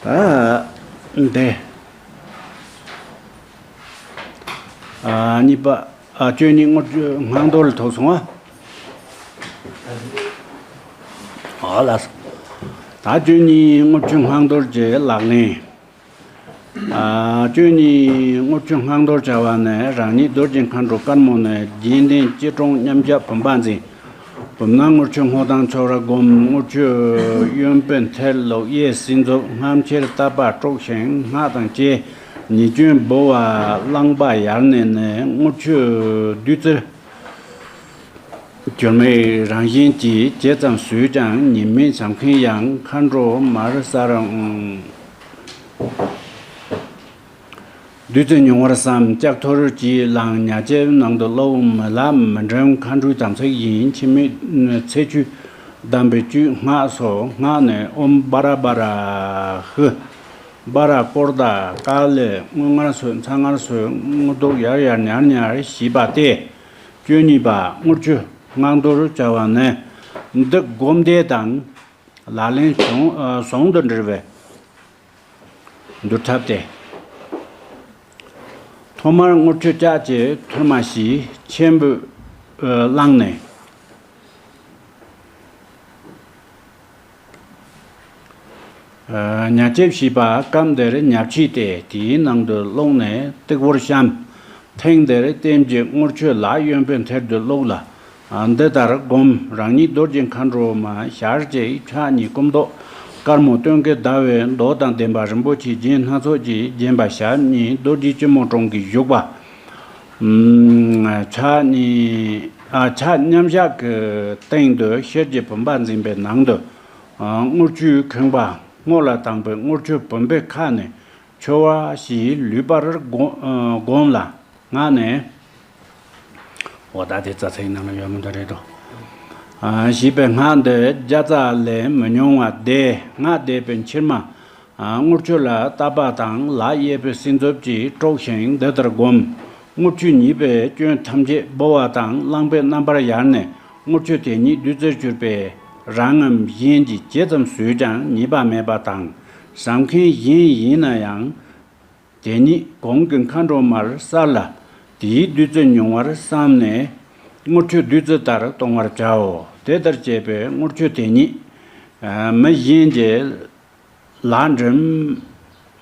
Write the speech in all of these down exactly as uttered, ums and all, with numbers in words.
ད་འདི། ཨ། གཉིས་པ། ཨ། བཅུ་གཉིས་དངུལ་ཆུ་སྔགས་མདོ་ལ་ཐུག་སོང་ཨ། ཨ་ལགས། ད་བཅུ་གཉིས་དངུལ་ཆུ་སྔགས་མདོ་གི་ལག་ལེན། ཨ། བཅུ་གཉིས་དངུལ་ཆུ་སྔགས་མདོ་བྱ་བ་ནི། རང་ཉིད་རྡོ་རྗེ་མཁའ་འགྲོ་དཀར་མོ་ནས། རྒྱན་ལྡན་སྐྱིལ་ཀྲུང་མཉམ་གཞག་བུམ་པ་འཛིན། བུམ་ནང་དངུལ་ཆུ་སྔོ་དང་ཆོ་ར་བསྒོམ། དངུལ་ཆུ་གཡོན་པས་མཐིལ་ལོགས་གཡས་སྲིན་མཛུབ། སྔ་ཕྱིར་བཏབ་པ་དཀྲོགས་ཤིང་སྔགས་དང་བཅས་ཉེས་སྐྱོན་འབུལ་བ། རླངས་པ་ཡར་ནས་ནི་དངུལ་ཆུ་བདུད་རྩི་གྱུར་མའི་རང་བཞིན་གྱིས་ཇི་ཙམ་བཟོས་ཀྱང་ཉེས་མེད་བྱམས་མཁན་ཡང་མཁའ་འགྲོ་མར་གསལ་འོང་། བདུད་རྩི་མྱོང་བར་བསམ་ལྕགས་ཐོར་གྱིས་བླངས། ཉ་ལྕེབ་ནང་དུ་བླུགས། མི་ལ་མི་འགྲིམ། མཁའ་འགྲོའི་དམ་ཚིག་ཡིན། འཆི་མེད་ཚེ་ཆུ་བསྡམས་པའི་བཅུད་སྔགས་སོ། སྔགས་ནི་ཨོཾ་བྷ་ར་བྷ་ར་ཧི། བྷ་ར་དཀོར་དང་ཀ་ལི། དངུལ་ངར་སོད། ཚྭ་ངར་སོད། དངུལ་རྡོག་ཡར་ཡར་ཉར་ཉར་ཞེས་པ་སྟེ། བཅུ་གཉིས་པ་དངུལ་ཆུ་སྔགས་མདོར་བྱ་བ་ནི། འདི་སྒོམ་བཟླས་དང་ལག་ལེན་ཟུང་ཨ་ཟུང་དུ་འབྲེལ་བའི་བསྡུར་ཐབས་ཏེ། ཐོག་མར་དངུལ་ཆུ་ལྕགས་ཀྱི་ཐུར་མ་ཞིག་ཆེན་པོས་ཨ་བླངས་ནས། ཨ་ཉ་ལྕེབ་ཞེས་པ་སྐབས་འདིར་ཉ་ཕྱིས་ཏེ། དེའི་ནང་དུ་བླུགས་ནས་སྟེགས་བུར་བཤམས། ཐེངས་འདིར་ལྟེམ་གྱི་དངུལ་ཆུ་ལག་གཡོན་པའི་མཐིལ་དུ་བླུགས་ལ། ཨ་འདི་ལྟར་བསྒོམ། རང་ཉིད་རྡོ་རྗེ་མཁའ་འགྲོ་མ་ཞལ་གཅིག་ཕྱག་གཉིས་སྐུ་མདོག་དཀར་མོ་སྟོན་ཀའི་ཟླ་བའི་མདོག་དང་ལྡན་པ། རིན་པོ་ཆེའི་རྒྱན་སྣ་ཚོགས་ཀྱིས་བརྒྱན་པ། ཞབས་གཉིས་རྡོ་རྗེ་སྐྱིལ་མོ་ཀྲུང་གིས་བཞུགས་པ། ཕྱག་གཉིས་ཨ་ཕྱག་མཉམ་བཞག་གི་སྟེང་དུ་ཤེལ་གྱི་བུམ་པ་འཛིན་པའི་ནང་དུ། ཨ་དངུལ་ཆུའི་ཁང་པ་སྔོ་ལ་དྭངས་པའི་དངུལ་ཆུ་བུམ་པའི་ཁ་ནས་འཕྱོ་བ་ཞིག་ལུད་པར་བསྒོམ་ཨ་བསྒོམ་ལ། སྔགས་ནས། འོ་ད་དེ་རྩ་ཚིག་ནང་ལ་ཡོད་མི་འདུག་རེད་དོ། ཨ་ཞེས་པའི་སྔགས་འདི་བརྒྱ་རྩ་ལས་མི་ཉུང་བ་བཟླས། སྔགས་བཟླས་པའི་ཕྱིར་མ། ཨ་དངུལ་ཆུ་ལ་བཏབ་པ་དང་ལག་གཡས་པའི་སྲིན་མཛུབ་ཀྱིས་དཀྲོགས་ཤིང་འདི་ལྟར་བསྒོམ། དངུལ་ཆུ་ཉེས་པའི་སྐྱོན་ཐམས་ཅད་འབུལ་བ་དང་། རླངས་པའི་རྣམ་པར་ཡལ་ནས་དངུལ་ཆུ་དེ་ཉིད་བདུད་རྩིར་གྱུར་པས། རང་ངམ་གཞན་གྱིས་ཇི་ཙམ་ཟོས་ཀྱང་ཉེས་པ་མེད་པ་དང་། བྱམས་མཁན་གཞན་ཡིན་ན་ཡང་དེ་ཉིད་གོང་གི་མཁའ་འགྲོ་མར་གསལ་ལ། དེའི་བདུད་རྩི་མྱོང་བར་བསམས་ནས་དངུལ་ཆུ་བདུད་རྩི་ལྟར་གཏོང་བར་བྱའོ། དེ་ལྟར་བྱས་པས་དངུལ་ཆུ་དེ་ཉིད་མི་གཞན་གྱི་ལག་འགྲིམ་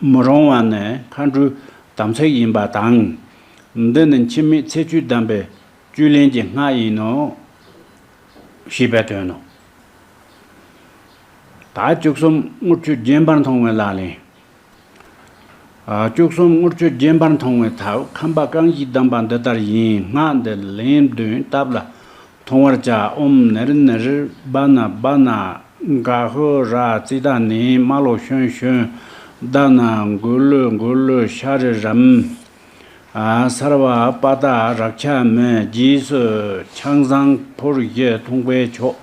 མི་རུང་བ་ནི་མཁའ་འགྲོའི་དམ་ཚིག་ཡིན་པ་དང་། འདི་ནི་འཆི་མེད་ཚེ་ཆུ་བསྡམས་པའི་བཅུད་ལེན་གྱི་སྔགས་ཡིན་ནོ། ཞེས་པའི་དོན་ནོ། ད་བཅུ་གསུམ་དངུལ་ཆུ་རྒྱས་པར་མཐོང་བའི་ལག་ལེན། ཨ་བཅུ་གསུམ་དངུལ་ཆུ་རྒྱས་པར་མཐོང་བའི་ཐབས། ཁམས་པ་རྐང་བཞིས་བསྡམས་པ་འདི་ལྟར་ཡིན། སྔགས་འདི་ལན་བདུན་བཏབ་ལ་འཐུང་བར་བྱ། ཨོཾ་ནིར་ནིརྦཱ་ན་བཱ་ན་ག་ཧུ་ར་ཙི་ཏ་ནི་མ་ལོ་ཤོན་ཤོན་དྷ་ན་གུ་ལུ་གུ་ལུ་ཤ་རི་རམ། ཨ་སརྦ་པ་ཏ་རཀྵ་མི། རྗེས་སུ་ཆང་བཟང་ཕུར་བཞི་འཐུང་བས་ཆོག།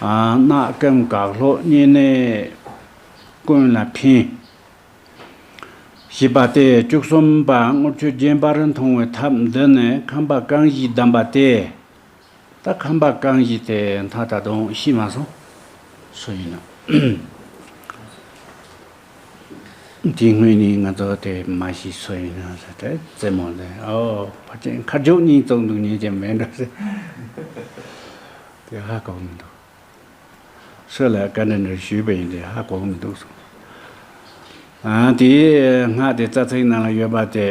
ཨ་རྣག་སྐམ་གག་ལྷོག་བསྙེན་གནས་ཀུན་ལ་ཕན། ཞེས་པ་སྟེ། བཅུ་གསུམ་པ་དངུལ་ཆུ་རྒྱས་པར་མཐོང་བའི་ཐབས་འདི་ནི་ཁམས་པ་རྐང་བཞིས་བསྡམས་པ་སྟེ། ད་ཁམས་པ་རྐང་བཞི་དེ་ད་ད་དུང་ཤེས་མ་སོང་། སུ་ཡིན་ན། དེ་སྔོན་ནས་ང་ཚོ་དེ་མ་ཤེས་སུ་ཡིན་ན་ཟེར་ཏེ་རྩེད་མོ་ལས་ཨོ་ཕ་ཆེན་ཁ་རྒྱུག་གཉིས་བཙོང་འདུག་ཉེས་ཀྱང་མེད་འགྲོ་ཟེར། དེ་ཧ་གོ་མི་འདུག་སུ་ལ་བཀའ་འདྲི་འདྲ་ཞུས་པ་ཡིན་ཏེ་ཧ་གོ་མི་འདུག་གསུངས། ཨ་དེའི་སྔགས་དེ་རྩ་ཚིག་ནང་ལ་ཡོད་པ་སྟེ།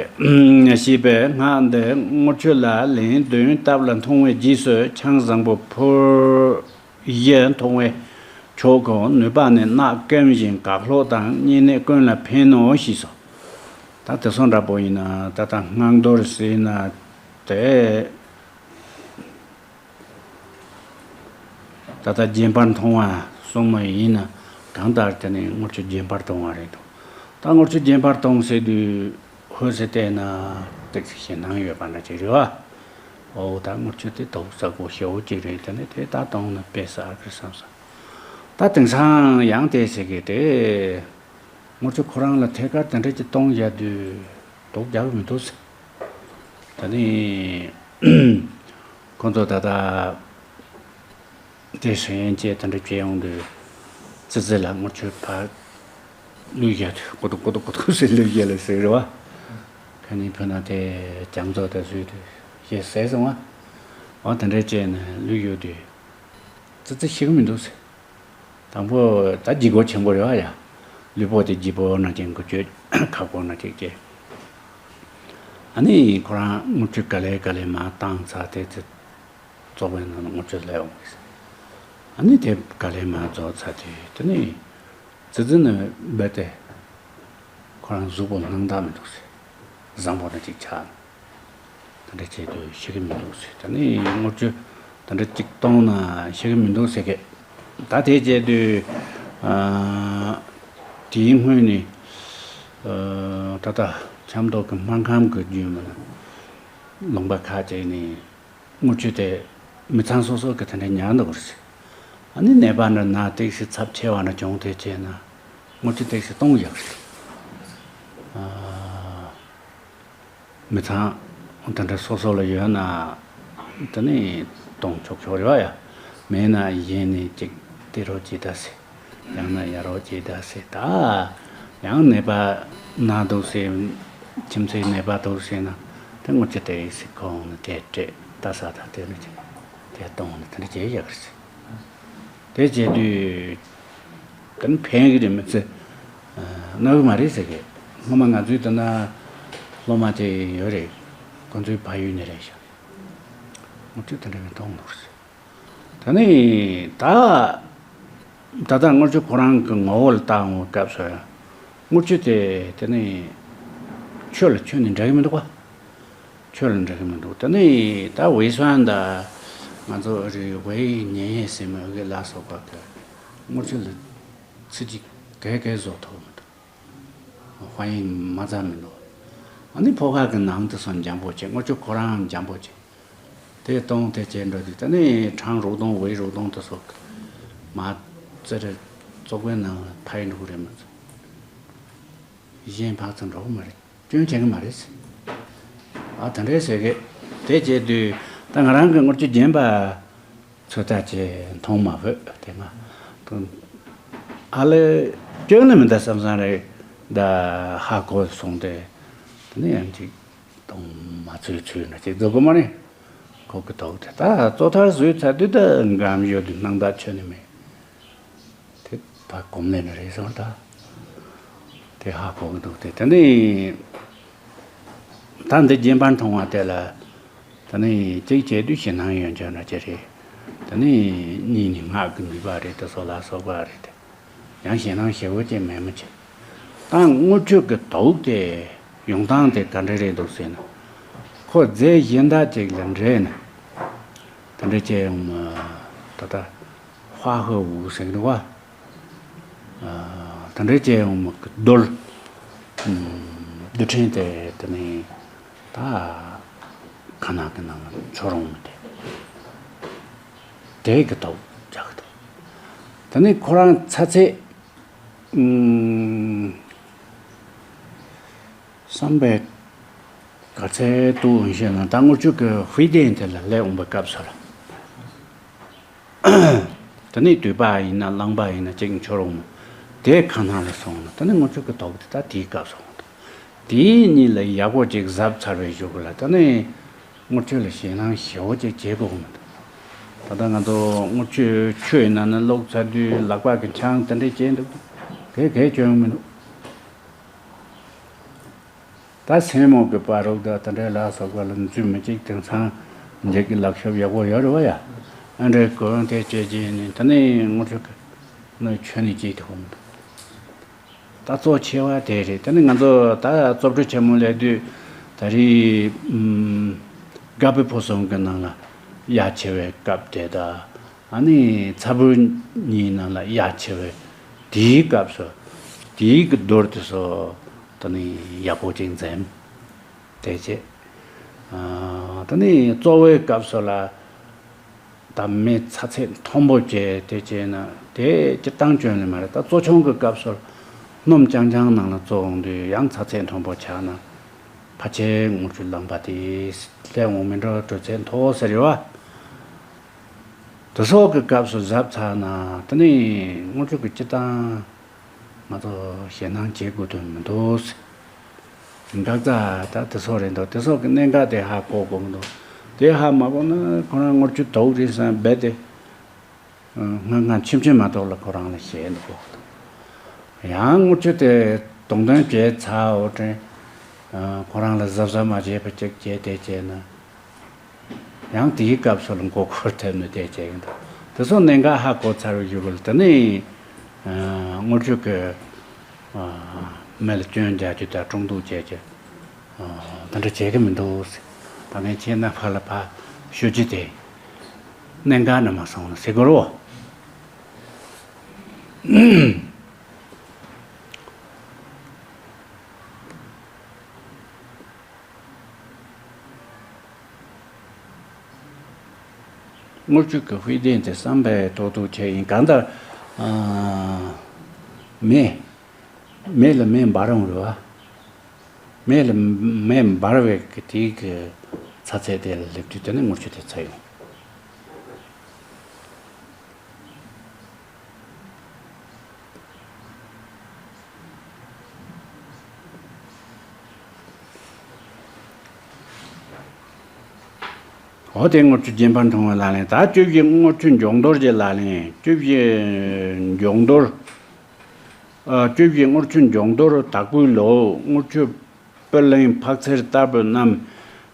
ཞེས་པའི་སྔགས་འདི་དངུལ་ཆུ་ལ་ལན་བདུན་བཏབ་ལ་འཐུང་བའི་རྗེས་སུ་ཆང་བཟང་པོ་ཕུར་བཞི་འཐུང་བས་ཆོག་གོ། ནུས་པ་ནི་རྣག་སྐམ་ཞིང་གག་ལྷོག་དང་བསྙེན་གནས་ཀུན་ལ་ཕན་ནོ་ཞེས་སོ། ད་དེ་སོང་འདྲ་པོ་ཡིན་ན་ད་ལྟ་སྔགས་མདོར་ཟེར་ན་དེ། ད་ལྟ་རྒྱས་པར་མཐོང་བ་གསུངས་པ་ཡིན་ན་གང་ལྟར་དེ་ནི་དངུལ་ཆུ་རྒྱས་པར་གཏོང་བ་རེད་དོ། ད་དངུལ་ཆུ་རྒྱས་པར་གཏོང་ཟེར་དུས་ཧོད་ཟེར་བལྟས་ན་ཏོག་ཙམ་ཞེད་སྣང་ཡོད་པ་འདྲ་ཅིག་རེད་བ། འོ་ད་དངུལ་ཆུ་དེ་དོག་ས་གོ་ཞེ་བོ་ཅིག་རེད། དེ་ནི་དེ་ད་གཏོང་ན་དཔེ་ཟ་གི་བསམ་ས། ད་དེང་སང་ཡང་དེ་ཟེར་གི་དེ། དངུལ་ཆུ་ཁོ་རང་ལ་ཐད་ཀར་དེ་འདྲ་ཅིག་གཏོང་བཞག་དུས་དོག་རྒྱག་གི་མི་འདུག་ཟེར། ད་ནི་ཁོང་ཚོ་ད་ལྟ་དེ་ཧྲེང་ཡན་ཅེ་དེ་འདྲ་བྱས་ཡོང་དུས་ཙི་ཙི་ལ་དངུལ་ཆུ་ཕར་ གླུ་རྒྱག་དུས་ཀོ་ཏོ་ཀོ་ཏོ་ཀོ་ཏོ་ཟེར་གླུ་རྒྱག་ལ་ཟེར་རེད་བ། ཁ་ཉིན་ཕུ་ན་དེ་རྒྱ་མཚོ་དེ་བཟོས་དུས་ཞེས་ཟེར་སོང་བ། འོ་དེ་འདྲ་བྱས་ནས་གླུ་རྒྱག་དུས་ཙི་ཙི་ཤེས་གི་མི་འདུག་ཟེར། དང་པོ་ད་ལྗིད་ཁོག་ཆེན་པོ་རེད་བ་ཡ། ལུས་པོ་དེ་ལྗིད་པོ་ན་ཅིག་འགུལ་སྐྱོད་ཁག་པོ་ན་ཅིག་བྱས། ཨ་ནི་ཁོ་རང་དངུལ་ཆུ་ག་ལེ་ག་ལེ་མར་བཏང་ཚར་དེ་ཙི་བཙོག་པའི་ནང་ལ་དངུལ་ཆུ་སླེབས་འོང་གི་ཟེར། ཨ་ནི་དེ་ག་ལེ་མར་རྫོགས་ཚར་དུས་དེ་ནི་ཙི་ཙི་ནི་རྦད་དེ་ཁོ་རང་གཟུགས་པོ་སྣང་དག་མི་འདུག་ཟེར། བཟང་པོ་ན་ཅིག་ཆགས། དེ་འདྲ་བྱེད་དུས་ཤེས་ཀྱི་མི་འདུག་ཟེར། ད་ནི་དངུལ་ཆུ་དེ་འདྲ་གཅིག་གཏོང་ན་ཤེས་ཀྱི་མི་འདུག་ཟེར་གི། ད་དེ་བྱེད་དུས་ཨ། དེའི་སྔོན་ནས་ཨ། ད་ལྟ་ཆབ་མདོ་གི་སྨར་ཁམས་ཀྱི་རྒྱུད་མ་ན་ལུང་པ་ཁག་ཅིག་ནས་དངུལ་ཆུ་དེ་མི་ཚང་སོ་སོ་གི་དེ་འདྲ་ཉར་འདུག་ཟེར། ཨ་ནི་ནད་པ་འདྲ་ན་ཏོག་ཙམ་ཚབས་ཆེ་བ་འདྲ་བྱུང་དེ་བྱས་ན་དངུལ་ཆུ་ཏོག་ཙམ་གཏོང་ཡག་ཟེར། ཨ། མི་ཚང་དེ་འདྲ་སོ་སོ་ལ་ཡོད་ན་དེ་ནི་གཏོང་ཆོག་ཆོག་རེད་བ་ཡ། མེད་ན་གཞན་ནས་ཅིག་སྟེར་རོགས་བྱེད་ད་ཟེར། ཡང་ན་ཡར་རོགས་བྱེད་ད་ཟེར། ད་ཡང་ནད་པ་ན་འདུག་ཟེར། ཁྱིམ་མཚེས་ནད་པ་འདུག་ཟེར་ན་དེ་དངུལ་ཆུ་དེ་ཟེར་ཁོང་ནས་དེ་སྤྲད་ད་ཟ། ད་དེ་ནི་ཅིག་དེ་གཏོང་ནས་དེ་འདྲ་བྱེད་ཡག་ཟེར། དེ་བྱེད་དུས་ཀུན་ཕན་གྱི་རེད་མི་ཚེ། གནའ་བོའི་མ་རེད་ཟེར་གི། སྔོན་མ་ང་ཚོའི་དེ་ན་སློབ་མ་དེ་ཡོད་རེད། ཁོ་ཚོའི་ཕ་ཡུལ་ནས་རེད་ཤག་དངུལ་ཆུ་དེ་འདྲ་མི་གཏོང་ནོར་ཟེར། ད་ནི་ད་ད་ལྟ་དངུལ་ཆུ་ཁོ་རང་གི་ངོ་བོ་ལ་བལྟ་འོང་བའི་སྐབས་སུ་དངུལ་ཆུ་དེ་དེ་ནི་ཆུ་ལ་ཁྱོན་ནས་འདྲ་གི་མི་འདུག་བ། ཆོས་ལ་འགྲིག་གི་མི་འདུག་དེ་ནས་ད་ཝེ་སུའན་ད་ང་ཚོ་རེ་ཝེ་ཉེ་ཡེ་ཟེར་མི་འོ་གི་ལ་སོགས་པ་གི་དངུལ་ཆུ་ལ་ཚི་གཅིག་གས་གས་བཟོ་ཐུབ་མི་འདུག་ཧྥ་ཡིན་མ་ཚ་མི་འདུག་ཨ་ནི་ཕོ་ཁ་གི་ནང་དུ་སོང་འཇམ་པོ་བྱས། དངུལ་ཆུ་ཁོ་རང་འཇམ་པོ་བྱས། དེ་གཏོང་དེ་བྱས་འགྲོ་དུས་དེ་ནས་ཁྲང་རུ་དོང་ཝེ་རུ་དོང་དུ་སོགས་གི་མ་ཙི་རེ་བཙོག་པའི་ནང་ལ་ཕ་ཡི་འགྲོ་གི་རེད་མ་ཚོ། གཞན་ཕར་ཚུར་འགྲོ་གི་མ་རེད། སྐྱོན་བྱེད་ཀྱི་མ་རེད། ཨ་ད་འདྲས་ཟེར་གི། དེ་བྱེད་དུས་ད་ང་རང་གི་དངུལ་ཆུ་རྒྱན་པ་ཚོད་ལྟ་བྱས་མཐོང་མ་ཕོད་དེ་ང་ཨ་ལེ་སྐྱོན་ནི་མི་འདུག་བསམ་བསམ་རེད། ད་ཧ་གོ་སོང་སྟེ་དེ་ནས་ཡང་ཅིག་གཏོང་མ་ཚུད་ཚུད་ན་ཅིག་རྫོགས་གི་མ་རེད། ཁོ་གི་ཐོག་དེ་ད་གཙོ་ཐར་བཟོས་ཚར་དུས་ད་འགམ་ཡོད་དུས་སྣང་དག་ཆོད་ནི་མེད། དེ་ཕར་གོམས་ལེན་རེད་ཟེར་བ་ད། དེ་ཧ་གོ་གི་འདུག་དེ་དེ་ནི་ད་འདི་རྒྱན་པར་མཐོང་བ་དེ་ལ་ད་ནི་གཅིག་བྱས་དུས་ཞེད་སྣང་ཡོད་འཇོག་འདྲ་ཅིག་རེད། ད་ནི་གཉིས་ནི་ངག་གི་ནུས་པ་རེད། དེ་སོགས་ལ་སོགས་པ་རེད་དེ། ཡང་ཞེད་སྣང་ཞེ་བོ་ཅིག་མེད་མི་བྱེད། ད་དངུལ་ཆུ་གི་དོག་དེ་ཡོང་སྟངས་དེ་ག་འདྲ་རེད་འདུག་ཟེར་ན། ཁོ་རྫས་གཞན་དག་ཅིག་ལ་འདྲེས་ན། དེ་འདྲ་ཅིག་ཡོང་མ། ད་ལྟ་ཧྭ་ཧུ་ཝུ་ཟེར་གི་འདུག་བ། ཨ་དེ་འདྲ་ཅིག་ཡོང་མ་གི་རྡོལ། ཨམ་རྡུལ་ཕྲན་དེ་དེ་ནི་ད་ཁ་ནང་གི་ནང་ལ་འཆོར་འོང་མི་དེ། དེ་གི་དོག་རྒྱག་གི་འདུག་དེ་ནི་ཁོ་རང་ཚ་ཚད། ཨུམ། བསམ་པའི་ག་ཚད་འདུག་ཞེ་ན་ད་དངུལ་ཆུ་གི་ཧྥི་ཏན་དེ་ལ་སླེབས་འོང་པའི་སྐབས་སུ་ལ། དེ་ནས་དུད་པ་ཡིན་ན་རླངས་པ་ཡིན་ན་གཅིག་འཆོར་འོང་། དེ་ཁ་ནང་ལ་སོང་ན་དེ་ནས་དངུལ་ཆུ་གི་དོག་དེ་ད་དེའི་སྐབས་སུ་འོང་། དེའི་གཉིས་ལ་ཡག་པོ་ཅིག་གཟབ་ཚར་བའི་གཞུག་གུ་ལ་དེ་ནས། དངུལ་ཆུ་ལ་ཞེད་སྣང་ཞེ་བོ་ཅིག་བྱེད་དགོས་མི་འདུག་ད་ལྟ་ང་ཚོ་དངུལ་ཆུ་ཆུ་ཡི་ནང་ན་བླུགས་ཚར་དུས་ལག་པ་གི་ཆང་དེ་འདྲས་བྱས་འདུག་དེ་གས་སྐྱོན་མི་འདུག་ད་སེན་མོ་གི་བར་རོགས་དང་དེ་འདྲས་ལ་སོགས་པ་ལ་འཛུལ་མི་གཅིག་དེང་སང་འཇིག་གི་ལག་ཤོབ་ཡག་པོ་ཡོད་རེད་བ་ཡ། ཨ་འདྲས་གོན་དེ་བྱས་བྱས་ནས་ད་ནི་དངུལ་ཆུ་གི་ནི་ཆུ་ནི་བྱེད་ཐུབ་མི་འདུག་ད་གཙོ་ཆེ་བ་དེ་རེད། དེ་ནི་ང་ཚོ་ད་རྩོབ་འཕྲུལ་ཆེན་མོ་སླེབས་དུས་ད་རེས་ཨམ་དགའ་པོའི་ཕོ་གསུམ་གྱི་ནང་ལ་ཡ་ཆེ་བའི་སྐབས་དེ་དང་ཨ་ནི་ཚ་བུ་གཉིས་ནང་ལ་ཡ་ཆེ་བའི་དེའི་སྐབས་སུ་དེའི་གི་རྡོལ་དེ་ཚོ་ད་ནི་ཡག་པོ་ཅིག་འཛེམ། དེ་རྗེས་ཨ་ད་ནི་གཙོ་བོའི་སྐབས་སུ་ལ། ད་མི་ཚ་ཚད་མཐོན་པོ་བྱས་དེ་བྱས་ན་དེ་སྤྱིར་བཏང་སྐྱོན་ནི་མ་རེད། ད་གཙོ་ཆུང་གི་སྐབས་སུ་སྣུམ་རྐྱང་རྐྱང་ནང་ལ་བཙོ་འོང་དུས་ཡང་ཚ་ཚད་མཐོན་པོ་ཆགས་ན་ཕལ་ཆེར་དངུལ་ཆུ་རླངས་པ་དེ་སླེབས་འོང་མི་འགྲོ་དྲོད་ཚད་མཐོ་ཟེར་ཡོད་བ། དེ་སོགས་ཀྱི་སྐབས་སུ་གཟབ་ཚར་ན་དེ་ནི་དངུལ་ཆུ་གི་སྤྱིར་བཏང་ ང་ཚོ་ཞེད་སྣང་བྱེད་དགོས་དོན་མི་འདུག། འགག་རྩ་ད་དེ་སོགས་རེད་འདུག། དེ་སོགས་ཀྱི་གནད་འགག་དེ་ཧ་གོ་དགོས་མི་འདུག། དེ་ཧ་མ་གོ་ན་ཁོ་རང་དངུལ་ཆུ་དོག་རེད་བསམ་རྦད་དེ། སྔ་སྔ་ཆུམ་ཆུམ་མ་གཏོགས་ལ་ཁོ་རང་ལ་ཞེད་འདུག་གོ། ཡང་དངུལ་ཆུ་དེ་གདོང་དོན་བྱས་ཚར་འོ་དྲན། ཁོ་རང་ལ་གཟབ་གཟབ་མ་བྱས་པ་ཅིག་བྱས་དེ་བྱས་ན། ཡང་དེའི་སྐབས་སུ་ལ་མགོ་འཁོར་ཐེབས་ནས་བསྡད་བྱས་ཡིན་འདུག། དེ་ཚོ་གནད་འགག་ཧ་གོ་ཚར་བའི་གཞུག་ལ་དེ་ནས་དངུལ་ཆུ་གི་མི་ལ་སྐྱོན་རྒྱག་རྒྱུ་དང་དཀྲུག་འདུག་བྱས་རྒྱུ་དེ་འདྲ་བྱེད་ཀྱི་མི་འདུག། ད་ངས་ཁྱེད་རྣམ་པ་ལ་ཕར་ཞུ་རྒྱུ་དེ་གནད་འགག་ནས་མ་སོང་ཟེར་དགོས་རོ། དངུལ་ཆུ་གི་དཔེ་དེབ་དེ་བསམ་པའི་ཐོག་ཏུ་བྱས་ཡིན་གང་ལྟར། མེ། མེ་ལ་མེ་འབར་འོང་རེད་བ། མེ་ལ་མེ་འབར་བའི་གི་དེའི་གི་ཚ་ཚད་དེ་ལ་སླེབས་དུས་དེ་ནས་དངུལ་ཆུ་དེ་ཚ་ཡོང་། འོ་དེ་དངུལ་ཆུ་རྗེན་པར་འཐུང་བའི་ལག་ལེན། ད་བཅུ་བཞི་དངུལ་ཆུ་མགྱོགས་འདོར་གྱི་ལག་ལེན། བཅུ་བཞི་མགྱོགས་འདོར། ཨ། བཅུ་བཞི་དངུལ་ཆུ་མགྱོགས་འདོར་དྭགས་པོའི་ལོ། དངུལ་ཆུ་སྤུར་ལེན་ཕག་ཚེར་བསྟར་སྦོལ་རྣམས།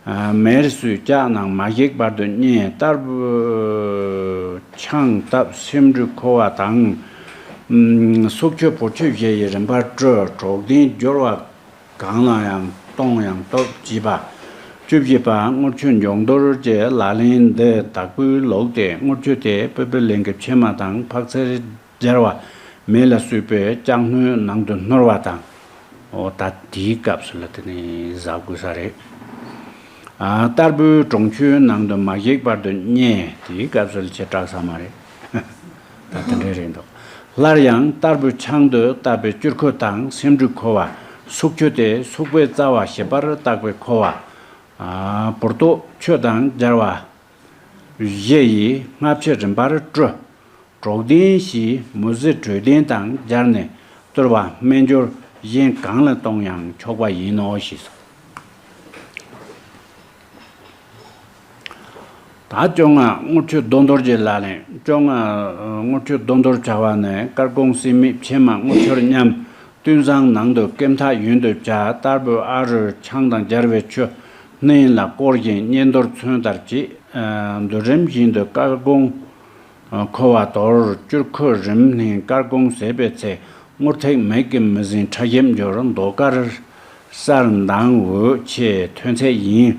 ཨ། མེར་བསྲུས་ལྕགས་ནང་མ་ཞིག་བར་དུ་བསྙལ། བསྟར་སྦོལ་ཆང་བཏབ་སེམས་འགྲུས་འཁོར་བ་དང་། ཨ། སྲོག་ཆུ་བོ་ཆུ་བཞི་ཡི་རིམ་པར་སྤྲོས། གྲོགས་ལྡན་སྦྱོར་བ་གང་ལ་ཡང་གཏོང་ཡང་སྟོབས་བགྱིས་པ། བཅུ་བཞི་པ་དངུལ་ཆུ་མགྱོགས་འདོར་གྱི་ལག་ལེན་འདི་དྭགས་པོའི་ལུགས་ཏེ། དངུལ་ཆུ་དེ་སྤུ་སྤུ་ལེན་གྱི་ཕྱེ་མ་དང་ཕག་ཚེར་སྦྱར་བ། མེ་ལ་བསྲུས་པའི་ལྕགས་སྣོད་ནང་དུ་བསྣོར་བ་དང་། འོ་ད་དེའི་སྐབས་སུ་ལ་དེ་ནི་ཟ་དགོས་ས་རེད། ཨ། བསྟར་སྦོལ་གྲོང་ཆུའི་ནང་དུ་མ་ཞིག་བར་དུ་བསྙལ། དེའི་སྐབས་སུ་ལ་ཆེ་དྲགས་ས་མ་རེད། ད་དེ་འདྲའི་རེད་འདུག། སླར་ཡང་བསྟར་སྦོལ་ཆང་དུ་བཏབ་པའི་སྐྱུར་ཁུ་དང་སེམས་འགྲུས་འཁོར་བ། སྲོག་ཆུ་དེ་སུག་པའི་རྩ་བ་ཞིབ་པར་བཏགས་པའི་འཁོར་བ། ཨ། བུར་ཏོག་ཆུ་དང་སྦྱར་བ། བཞི་ཡིས་སྔ་ཕྱི་རིམ་པར་བཀྲུ། གྲོགས་ལྡན་བཞིས་མུ་ཟི་དྲོད་ལྡན་དང་སྦྱར་ནས་གཏོར་བ་སྨན་སྦྱོར་གཞན་གང་ལ་གཏོང་ཡང་ཆོག་པ་ཡིན་ནོ་ཞེས་སོ། ད་བཅོ་ལྔ་དངུལ་ཆུ་རྡོ་འདོར་གྱི་ལག་ལེན། བཅོ་ལྔ་དངུལ་ཆུ་རྡོ་འདོར་བྱ་བ་ནི་དཀར་གོང་སྲིན་མིག་ཕྱེ་མ་དངུལ་ཆུར་མཉམ། བསྟུན་བཟང་ནང་དུ་སྐེམ་ཐག་ཡུན་དུ་བྱ། བསྟར་སྦོལ་ཨ་རུ་ཆང་དང་སྦྱར་བའི་ཆུ་སྣོད་ལ་བསྐོལ་ཞིང་བསྙལ་དོར་ཚོན་ལྟར་བྱེད། འདུལ་རིམ་བཞིན་དུ་དཀར་གོང་འཁོར་བ་དོར། སྐྱུར་ཁུ་རིམས་ལྷན་དཀར་གོང་ཟད་པའི་ཚེ། དངུལ་ཐིག་མིག་གིས་མི་ཟིན་ཁྲ་ཞིབ་འབྱོར། མདོག་དཀར་གསར་མདངས་འོད་ཆེ་ཐོན་ཚད་ཡིན།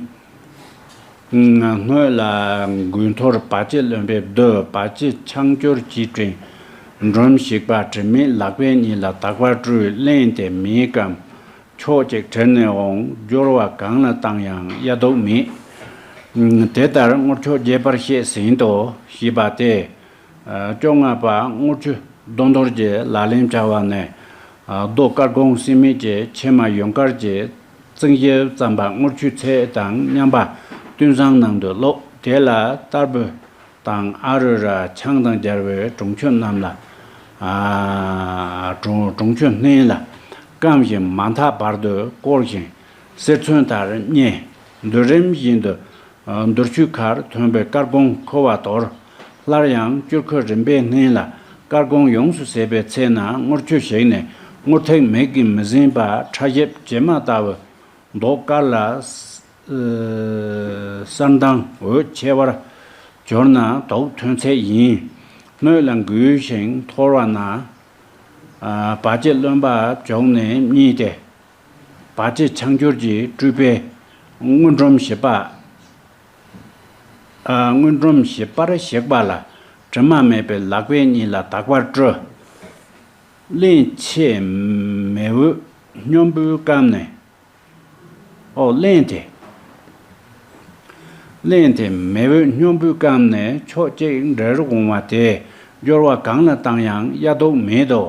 སྔོན་ལ་མགུལ་ཐོར་བ་ཅི་རློན་པས་བསྡུ། བ་ཅི་ཆང་སྐྱུར་གྱིས་བྲན། འབྲོམ་ཞིག་པ་དྲི་མེད་ལག་པའི་གཉིས་ལ་དག་པར་བཀྲུས། རླན་དེ་མེའི་སྐམ། ཕྱོགས་གཅིག་བྲལ་ནས་འོང་། སྦྱོར་བ་གང་ལ་བཏང་ཡང་དབྱར་ལྡོག་མེད། དེ་ལྟར་དངུལ་ཆུ་རྒྱས་པར་བཤད་ཟིན་ཏོ། ཞེས་པ་སྟེ། བཅོ་ལྔ་པ་དངུལ་ཆུ་རྡོ་འདོར་གྱི་ལག་ལེན་བྱ་བ་ནི། རྡོ་དཀར་གོང་སྲིན་མིག་གི་ཕྱེ་མ་ཡུངས་དཀར་གྱི་རྩིང་ཞིབ་ཙམ་པ་དངུལ་ཆུའི་ཚད་དང་མཉམ་པ་བསྟུན་བཟང་ནང་དུ་བླུགས། དེ་ལ་བསྟར་སྦོལ་དང་ཨ་རུ་ར་ཆང་དང་སྦྱར་བའི་གྲོང་ཆུ་རྣམས་ལ། ཨ། གྲོང་གྲོང་ཆུ་སྣོད་ལ་སྐམ་ཞིང་མ་འཐག་བར་དུ་བསྐོལ་ཞིང་གསེར་ཚོན་ལྟར་བསྙལ། འདུལ་རིམ་བཞིན་དུ་འདུལ་ཆུའི་ཁར་ཐོན་པའི་དཀར་གོང་འཁོར་བ་དོར། སླར་ཡང་སྐྱུར་ཁུ་རིམ་པས་སྣོད་ལ་དཀར་གོང་ཡོངས་སུ་ཟད་པའི་ཚེ་ན་དངུལ་ཆུ་ཞིག་ནས་དངུལ་ཐིག་མིག་གིས་མི་ཟིན་པ་ཁྲ་ཞིབ་བྱེ་མ་ལྟ་བུ། མདོག་དཀར་ལ་གསར་མདངས་འོད་ཆེ་བར་གྱུར་ན་དོག་ཐོན་ཚད་ཡིན། སྣོད་ལ་འགུལ་ཞིང་འཐོར་བ་ན། བ་ཅི་རློན་པ་བྱུགས་ནས་མཉེས་ཏེ། བ་ཅི་ཆང་སྐྱུར་གྱིས་བཀྲུས་པའི་དངུལ་སྒྲོམ་ཞིབ་པ། དངུལ་སྒྲོམ་ཞིབ་པར་བཞག་པ་ལ་དྲི་མ་མེད་པའི་ལག་པའི་གཉིས་ལ་དག་པར་བཀྲུ། རླན་ཆེ་མེ་འོད་སྙོམས་པོས་སྐམ་ནས། ཨོ་རླན་དེ། རླན་དེ་མེ་འོད་སྙོམས་པོས་སྐམ་ནས་ཕྱོགས་གཅིག་འབྲལ་འོང་བ་དེ་སྦྱོར་བ་གང་ལ་བཏང་ཡང་དབྱར་ལྡོག་མེད་དོ།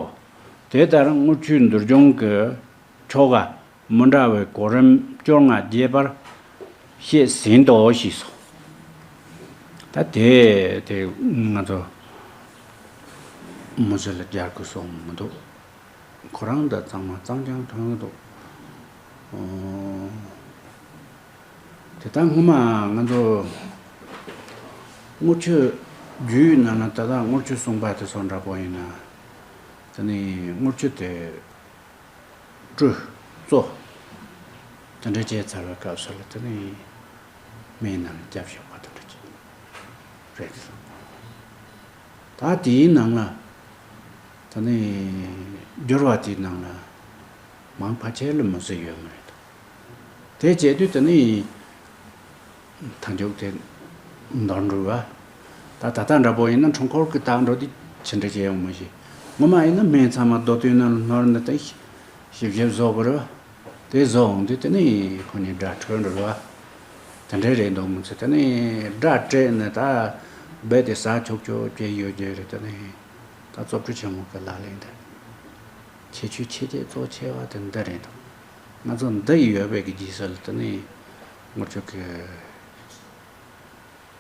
དེ་ལྟར་དངུལ་ཆུའི་འདུལ་སྦྱོང་གི་ཆོ་ག་མི་འདྲ་བའི་གོ་རིམ་བཅོ་ལྔ་རྒྱས་པར་བཤད་ཟིན་ཏོ་ཞེས་སོ། ད་དེ་དེ་ང་ཚོ་མི་ཚེ་ལ་སྦྱར་དགོས་སོང་མི་འདུག། ཁོ་རང་དང་གཙང་མ་གཙང་རྐྱང་མཐོང་གི་འདུག། ཨོ། དེ་ལྟར་སྔོན་མ་ང་ཚོ་དངུལ་ཆུ་རྒྱུད་ནང་ན་ད་ལྟ་དངུལ་ཆུ་སྲུང་པ་དེ་ཚོ་འདྲ་པོ་ཡིན་ན། དེ་ནི་དངུལ་ཆུ་དེ་བཀྲུ་བཙོ་དེ་འདྲ་བྱས་ཚར་བའི་སྐབས་སུ་ལ་དེ་ནི་སྨན་ནང་བརྒྱབ་བཞག་པ་དེ་འདྲ་ཅིག་རེད། ད་དེའི་ནང་ལ་དེ་ནི་སྦྱོར་བ་དེའི་ནང་ལ་མང་ཕལ་ཆེར་ལ་མུ་ཟི་ཡོད་མ་རེད། དེ་བྱས་དུས་དེ་ནི་མཐའ་མཇུག་དེ་འདོར་འགྲོ་བ། ད་ད་ལྟ་འདྲ་པོ་ཡིན་ན་འཕྲུལ་འཁོར་གྱི་བཏང་འགྲོ་དུས་ཇི་འདྲ་བྱས་ཡོང་མ་ཤེས། སྔོན་མ་ཡིན་ན་སྨན་ཚང་མ་རྡོ་ཐུན་ནང་ལ་བསྣོལ་ནས་དེ་ཞིབ་ཞིབ་བཟོ་དགོས་རེད་བ། དེ་བཟོ་འོང་དུས་དེ་ནི་ཁོ་གཉིས་སྒྲ་འཕྲོད་འགྲོ་རེད་བ། དེ་འདྲ་རེད་འདུག་མི་ཚེ་དེ་ནི་སྒྲ་སྤྲད་ནས་ད་རྦད་དེ་ཟ་ཆོག་ཆོག་བྱས་ཡོད་རྒྱུ་རེད། དེ་ནི་ད་བཙོག་གྲུ་ཆེན་མོ་གི་ལག་ལེན་དེ་ཁྱད་ཆོས་ཆེ་ཆེ་གཙོ་ཆེ་བ་དེ་འདི་རེད་འདུག། ང་ཚོ་འདི་ཡོད་པའི་གི་རྗེས་སུ་ལ་དེ་ནི་དངུལ་ཆུ་གི་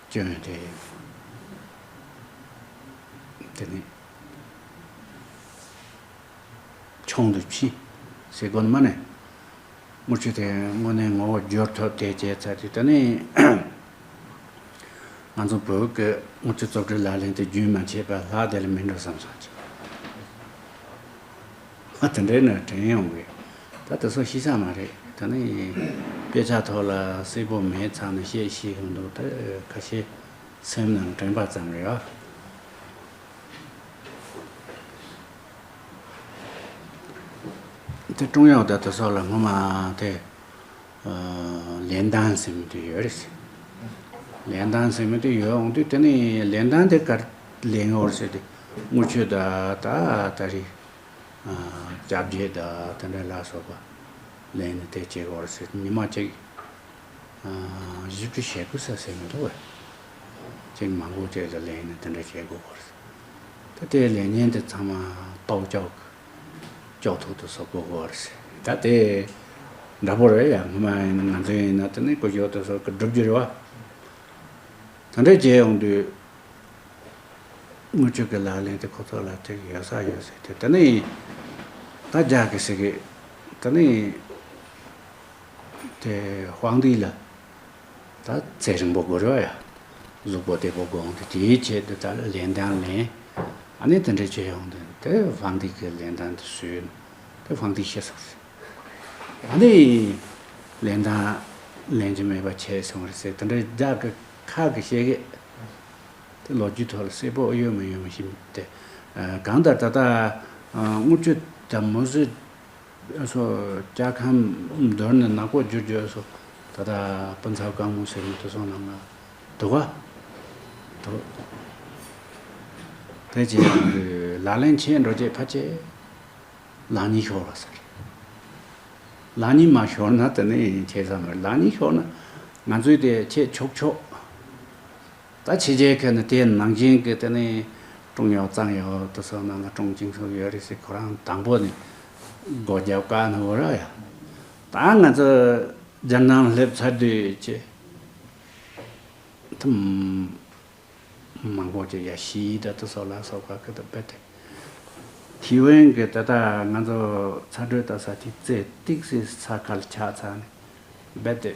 སྐྱོན་དེ་དེ་ནི་ཆུང་དུ་ཕྱིན་ཟེར་དགོས་ནི་མ་ནི། དངུལ་ཆུ་དེ་དངོས་གནས་ངོ་བོ་འགྱུར་ཐུབ་དེ་བྱས་ཚར་དུས་དེ་ནི་ང་ཚོ་བོད་ཀྱི་དངུལ་ཆུ་བཙོག་གྲུའི་ལག་ལེན་དེ་རྒྱུན་མ་ཆད་པ་ལྷག་དེ་ལ་མི་འགྲོ་བསམ་སོང་ཅིག། ཨ་དེ་འདྲའི་ནི་དྲན་ཡོང་གི། ད་དེ་ཚོ་ཤེས་ས་མ་རེད། ད་ནི་དཔེ་ཆ་ཐོག་ལ་གསལ་པོ་མེད་ཙང་ནི་བཤད་ཤེས་ཡོང་འདུག། ད་ཁ་ཤས་སེམས་ནང་དྲན་པ་ཙམ་རེད་ཨ། དེ་ཀྲུང་དབྱང་ད་དེ་ཚོ་ལ་སྔོན་མ་དེ་ལེན་སྟངས་ཟེར་མི་དེ་ཡོད་རེད་ཟེར། ལེན་སྟངས་ཟེར་མི་དེ་ཡོད་འོང་དུས་དེ་ནི་ལེན་སྟངས་དེ་ག་རེ་ལེན་ཡོད་རེད་ཟེར་དུས་དངུལ་ཆུ་ད་ད་ད་རེད། སྐྱབས་རྗེ་དང་དེ་འདྲ་ལ་སོགས་པ་ལེན་ནས་དེ་བྱེད་དགོས་རེད་ཟེར། ཉི་མ་གཅིག་བཞི་བཅུ་ཞེ་དགུ་ས་ཟེར་མི་འདུག་བས། ཅིག་མང་པོ་ཅིག་ལ་ལེན་ནས་དེ་འདྲ་བྱེད་དགོས་རེད་ཟེར། ད་དེ་ལེན་མཁན་དེ་ཚང་མ་ལྟོ་ལྕོག་ལྕོག་ཐོག་ཏུ་བཟོ་དགོས་རེད་ཟེར། ད་དེ་འདྲ་པོ་རེད་ཡ། སྔོན་མ་ཡིན་ན་ང་ཚོ་ཡིན་ན་དེ་ནི་ཀུ་ཤུ་དེ་ཚོ་གི་སྒྲུབ་རྒྱུ་རེད་བ། དེ་འདྲ་བྱས་ཡོང་དུས། དངུལ་ཆུ་གི་ལག་ལེན་དེ་ཁོ་ཚོ་ལ་ཅིག་ཡོད་ས་ཡོད་ཟེར་དེ་དེ་ནི་ད་རྒྱ་གི་ཟེར་གི། དེ་ནི་དེ་དཔང་འདི་ལ་ད་ཚེ་རིང་པོ་དགོས་རེད་ཡ། གཟུགས་པོ་བདེ་པོ་དགོས་འོང་དེ་དེའི་ཆེད་དུ་ད་ལེན་དང་ལེན། ཨ་ནི་དེ་འདྲ་བྱས་ཡོང་དུས་དེ་དཔང་འདི་གི་ལེན་དང་དེ་སུས་དེ་དཔང་འདི་ཤེས་སོང་ཟེར། ཨ་ནི་ལེན་དང་ལེན་གྱི་མེད་པ་བྱས་སོང་རེད་ཟེར། དེ་འདྲ་རྒྱ་གི་ཁ་གི་བཤད་གི། དེ་ལོ་རྒྱུས་ཐོག་ལ་གསལ་པོ་ཡོད་མི་ཡོད་མི་ཤེས་ཏེ། གང་ལྟར་ད་ལྟ་དངུལ་ཆུ་དང་མུ་ཟི་སོ་ལྕགས་ཁམས་མདོར་ན་ནག་པོ་བསྒྱུར་རྒྱུ་སོ། ད་ལྟ་སྤུ་ཚབ་གང་མོ་ཟེར་མི་དེ་ཚོ་ནང་ལ་འདུག་ག། འདུག། དེ་རྗེས་ལག་ལེན་ཆེ་འགྲོ་རྗེས་ཕལ་ཆེར་ལག་གཉིས་ཤོར་བ་ཟེར། ལག་གཉིས་མ་ཤོར་ན་དེ་ནི་ཆེ་ས་མེད། ལག་གཉིས་ཤོར་ན་ང་ཚོའི་དེ་ཆེ་ཆོག་ཆོག། ད་ཕྱི་རྒྱལ་ཁ་ནས་དེ་ནང་བཞིན་གྱི་དེ་ནི་ཀྲུང་ཡོ་གཙང་ཡོ་དེ་ཚོ་ནང་ལ་ཀྲུང་ཅིང་སུ་ཡོད་རེད་ཟེར། ཁོ་རང་དང་པོ་ནི་སྒོ་རྒྱབ་བཀག་ནི་འོ་ར་ཡ། ད་ང་ཚོ་རྒྱལ་ནང་སླེབས་ཚར་དུས་ཀྱི་དུམ་མང་པོ་ཅིག་ཡ་ཤི་ད་དེ་ཚོ་ལ་སོགས་པ་གི་ད་རྦད་དེ་ཐེ་ཝན་གྱི་ད་ལྟ་ང་ཚོ་ཚ་དྲོད་ལྟ་ས་དེ་རྩེ་ཏིག་སེ་ས་ཁ་ལ་ཆགས་ཚར་ནས་རྦད་དེ་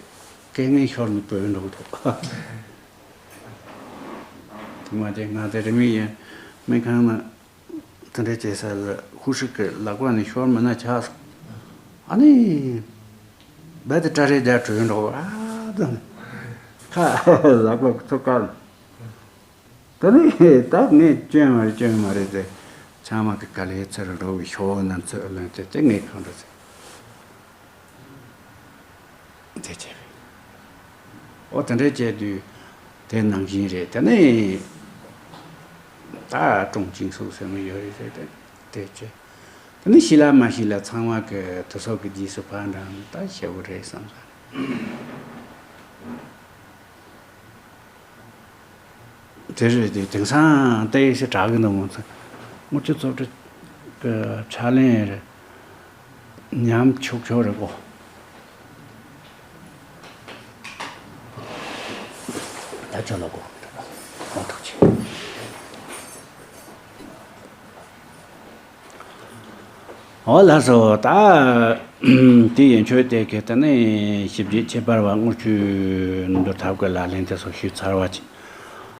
སྐད་ངན་ཤོར་ནས་བྲོས་འགྲོ་གི་འདུག། དེ་མ་བྱས་ང་དེ་རིང་མིན་ཡིན་སྨན་ཁང་ན་དེ་འདྲ་བྱེད་ས་ལ་ཧུ་ཧྲི་གི་ལག་པ་ནས་ཤོར་མེད་ན་ཆགས་སོང་། ཨ་ནི་རྦད་དེ་སྐྲ་རེ་རྒྱག་བྲོས་འགྲོ་ཨ་ད་ནི་ཁ་ལག་པ་ཚུགས་ཀ་ལ། དེ་ནས་ད་ངས་སྐྱོན་མ་རེད་སྐྱོན་མ་རེད་ཟེར། ཚང་མ་གི་ག་ལེར་ཚུར་འགྲོ་བའི་ཤོག་ནམ་ཚོད་ལོན་ཏེ་དེ་ངས་གང་འགྲོ་ཟེར། དེ་བྱས་པས། ཨོ་དེ་འདྲ་བྱས་དུས་དེ་ནང་བཞིན་རེད། དེ་ནས་ད་ཀྲུང་ཅིང་སུ་ཟེར་མི་ཡོད་རེད་ཟེར་ཏེ་དེ་བྱས། དེ་ནས་ཤི་ལ་མ་ཤི་ལ་ཚང་མ་གི་དུ་སོག་གི་རྗེས་སུ་ཕར་འགྲམ་ད་ཞེ་བོ་རེད་བསམ་ས་རེད། དེ་རེད་དེ་དེང་སང་ལྟ་ཡི་ཞེ་དྲག་གི་འདུག་མོ་ཚོ། དངུལ་ཆུ་བཙོག་གྲུ་གི་ཕྱག་ལེན་རེད། ཉམས་ཆུག་ཆོག་རེད་གོ། ད་ཆོག་ལ་གོ། མ་ཐུག་ཆེ། འོ་ལགས་སོ། ད་དེ་ཡན་ཆོད་དེ་གའི་ད་ནི་ཞིབ་འཇུག་ཁྱད་པར་བ་དངུལ་ཆུ་འདུར་ཐབས་ཀྱི་ལག་ལེན་དེ་ཚོ་ཞུས་ཚར་བ་ཅིག